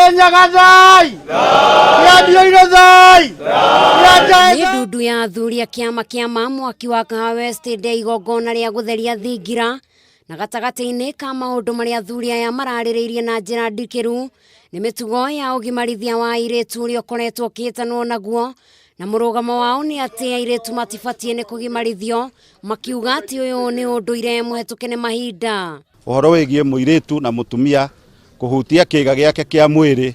Kirinyaga thai Kĩambio-inĩ thai Nĩ ndundu ya athuri a kĩama kĩa ma mwaki wa Kahawa West ndĩa igongona rĩa gũtheria thingira na gatagatĩ-inĩ ka maũndũ marĩa athuri aya mararĩrĩirie na njĩra ndikĩru nĩ mĩtugo ya ũgimarithia wa airĩtu ũrĩa ũkoretwo ũkĩhĩtanwo naguo na mũrũgamo wao nĩ atĩ airĩtu matibatiĩ nĩ kũgimarithio makiuga atĩ ũyũ nĩ ũndũire mũhetũke nĩ mahinda. Ũhoro wĩgiĩ mũirĩtu na mũtumia kũhutia kĩga gĩake kĩa mwĩrĩ,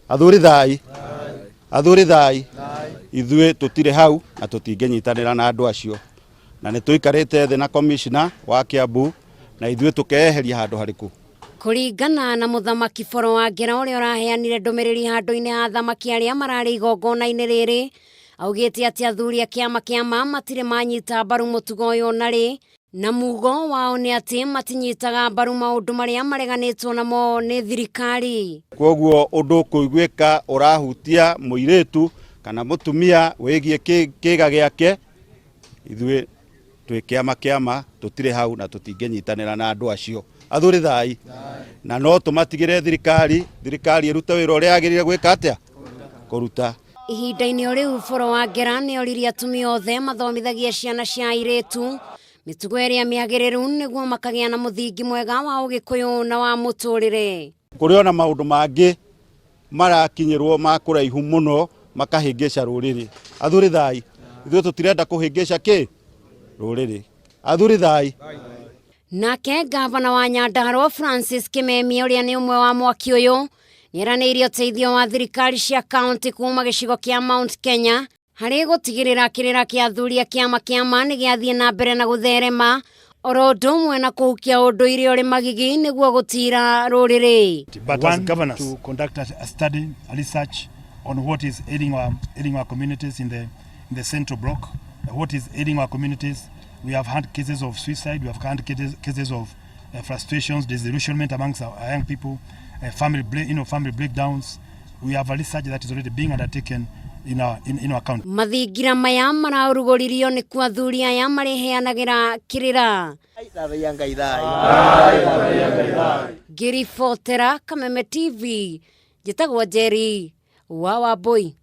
athuri thai, athuri thai, ithuĩ tũtirĩ hau na tũtingĩnyitanĩra na andũ acio, na nĩ tũikarĩte thĩ na commissioner wa Kiambu na ithuĩ tũkeyeheria handũ harĩkũ. Kũringana na mũthamaki Boro wa Ngera ũrĩa ũraheanire ndũmĩrĩri handũ-inĩ ha athamaki arĩa mararĩ igongona-inĩ rĩrĩ, augĩte atĩ athuri a kĩama kĩa ma matirĩ manyita mbaru mũtugo ũyũ onarĩ, na mugo wao nĩ atĩ matinyitaga mbaru maũndũ marĩa mareganĩtwo namo nĩ thirikari. Koguo ũndũ kũiguĩka ũrahutia mũirĩtu kana mũtumia wĩgiĩ kĩga gĩake, ithuĩ twĩ kĩama kĩama tũtirĩ hau na tũtingĩnyitanĩra na andũ acio. Athuri thai, na no tũmatigĩre thirikari, thirikari ĩrute wĩra ũrĩa yagĩrĩire gwĩka atĩa, kũruta. Ihinda-inĩ o rĩu Boro wa Ngera nĩ oririe atumia othe mathomithagie ciana cia airĩtu mĩtugo ĩrĩa mĩagĩrĩru nĩguo makagĩa na mũthingi mwega wa ũgĩkũyũ na wa mũtũrĩre. Kũrĩ ona maũndũ mangĩ marakinyĩrwo ma kũraihu mũno makahĩngĩca rũrĩrĩ. Athuri thai, ithuĩ tũtirenda kũhĩngĩca kĩ rũrĩrĩ. Athuri thai. Nake ngavana wa Nyandarua Francis Kimemia ũrĩa nĩ ũmwe wa mwaki ũyũ nĩeranĩire ũteithio wa thirikari cia kaunti kuma gĩcigo kĩa Mount Kenya harĩ gũtigĩrĩra kĩrĩra kĩa athuri a kĩama kĩa ma nĩ gĩathiĩ na mbere na gũtherema oro ũndũ ũmwe na kũhukia ũndũire ũrĩ magigi nĩguo gũtira rũrĩrĩ. But as governors, to conduct a study, a research on what is ailing our communities in the central block, what is ailing our communities. We have had cases of suicide, we have had cases of frustrations, disillusionment amongst our young people, family breakdowns. We have a research that is already being undertaken in our county. Mathingira maya maraurugũririo nĩkuo athuri aya marĩheanagĩra kĩrĩra. Thathaiya Ngai thai. Ngĩribotera Kameme TV, njĩtagwo Njeri wa Wambui.